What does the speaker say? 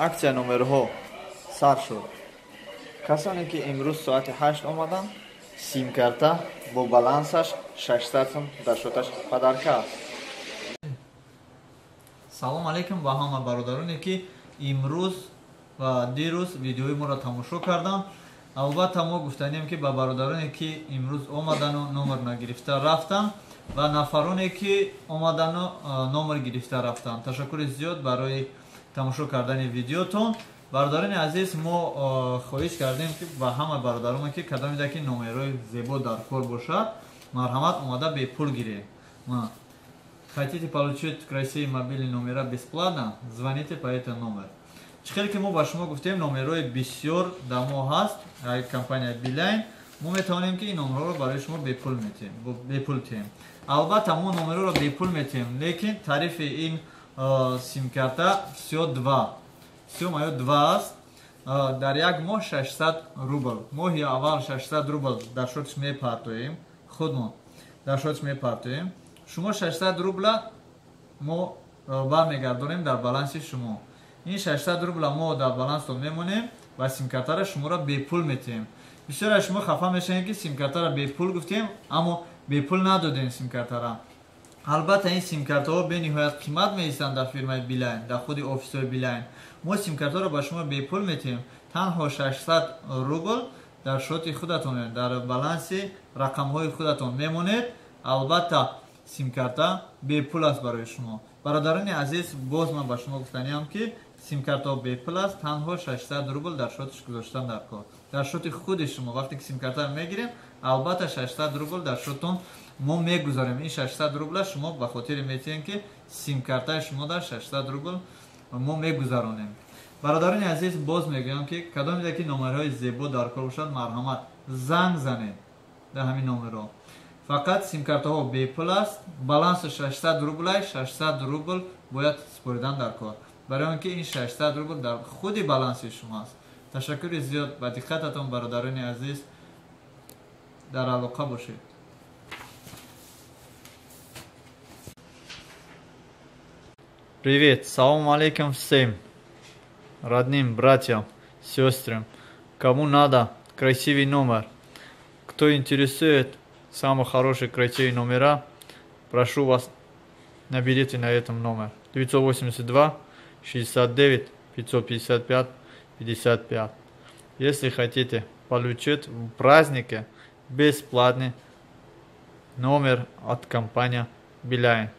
Аксия номерҳо сар шуд. Касоне ки имрӯз соати 8 омаданд, симкарта бо балансаш 600 сум дар шоташ падарка аст. Салом алейкум ба ҳама бародароне ки имрӯз ва дирӯз видеои моро тамошо карданд. Албатта мо гуфтанем ки ба бародароне ки имрӯз омадану номер нагирифта рафтанд ва нафароне ки омадану номер гирифта рафтанд. Ташаккури зиёд барои тамошо кардани видеотон. Бародарони азиз, мо хоҳиш кардем ки ба ҳама бародароне ки кадомида ки номерҳои зебо дар кор бошад, марҳамат омада бепул гиред. Хотите получить красивые мобильные номера бесплатно, звоните по этому номеру. Чӣ хеле ки мо ба шумо гуфтем, номерҳои бисёр дар мо ҳаст, компания Билайн. Мо метавонем ки ин номерҳоро барои шумо бепул метиҳем, бепул тиҳем. Албатта мо номерҳоро бепул метиҳем, лекин тарифи ин симкарта всё 2. Всё моё 2 аст. Дар як моҳ 600 рубл. Моҳи аввал 600 рубл дар шотш мепартоем, худмон дар шотш мепартоем. Шумо 600 рубла мо бармегардонем дар баланси шумо. Ин 600 рубла мо дар баланстон мемонем ва симкартаро шуморо бепул метиҳем. Бисёр аз шумо хафа мешавем ки симкартаро бепул гуфтем, аммо бепул надодем симкартара. Албатта ин симкартаҳо бениҳоят қимат меистанд дар фирмаи Билайн, дар худи офисҳои Билайн. Мо симкартаро ба шумо бепул метиҳем, танҳо 600 рубл дар шоти худатон, дар баланси рақамҳои худатон мемонед. Албатта симкарта бепул аст барои шумо. Бародарони азиз, боз ман ба шумо гуфтаниам ки симкартаҳо бепул аст, танҳо 600 рубл дар шотиш гузоштан дар кор. Дар шоти худи шумо вақте ки симкартаро мегирем, албатта 600 рубл дар шотон мо мегузорем. Ин 600 рубла шумо ба хотире метиҳем ки симкартаи шумо дар 600 рубл мо мегузаронем. Бародарони азиз, боз мегӯям ки кадомеда ки номерҳои зебо дар кор бошад, марҳамат занг занед дар ҳамин номерҳо. Фақат симкартаҳо бепул аст, баланси 600 рублай, 600 рубл бояд супоридан дар кор. Барои он ки ин 600 рубл дар худи баланси шумо аст. Ташаккури зиёд ба диққататон, бародарони азиз, дар алоқа бошед. Привет, салам алейкум всем родным, братьям, сестрам. Кому надо красивый номер, кто интересует самые хорошие красивые номера, прошу вас, наберите на этом номер 982 69 555 55. Если хотите получить в празднике бесплатный номер от компании Билайн.